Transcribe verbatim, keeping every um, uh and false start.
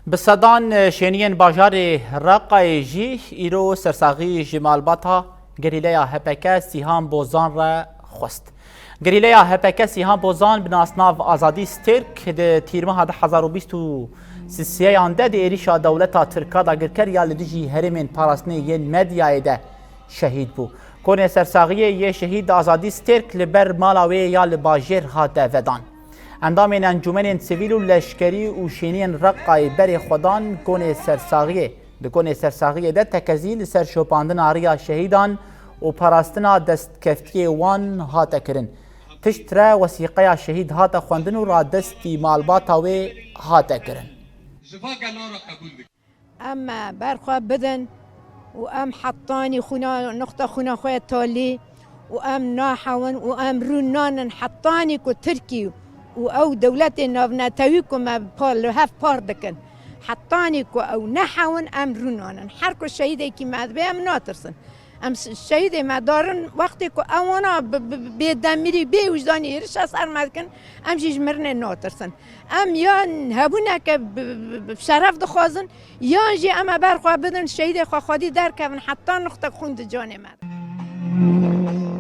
Bi sedan şêniyên bajarê Reqayê jî îro sersaxî ji malbata gerîleya H P K Sîhan Bozan re xwest. Gerîleya H P K Sîhan Bozan bi nasnav Azadî Stêrk di tîrmeha du hezar û bîst û sêyan de di êrîşa dewleta Tirka dagirker ya li dijî herêmên parastinê yên Medyayê de şehîd bû. Konê sersaxiyê yê şehîd Azadî Stêrk li ber mala wê ya li bajêr hate vedan. Endamên encûmenên sivîl û leşkerî û şêniyên Reqayê berê xwe dan konê sersaxiyê. Di konê sersaxiyê de tekezî li ser şopandina riya şehîdan û parastina destkeftiyê wan hate kirin. Piştre wesîqeya şehîd hate xwendin û radestî malbata wê hate kirin. Em berxwe bidin û em hetanî xwîna, nuqta xwîna xwe ye talî û em nahewin û em rûn nanin hetanî ku Tirkî û ew dewletên navnetewî ku me par, li hev par dikin, hetanî ku ew nehewin em rûn nanin. Her ku şehîdekî me dibe em natirsin. Em şehîdê me darin wextê ku ewana bi, bi, bi bêdemirî, bê wijdanî êrişa ser me dikin, em jî ji mirinê natirsin. Em yan hebûneke bi, bi, bi, bi şeref dixwazin, yan jî em ê berxwe bidin, şehîdê xwe xwedî derkevin heta nuqtek xûn di canê me de.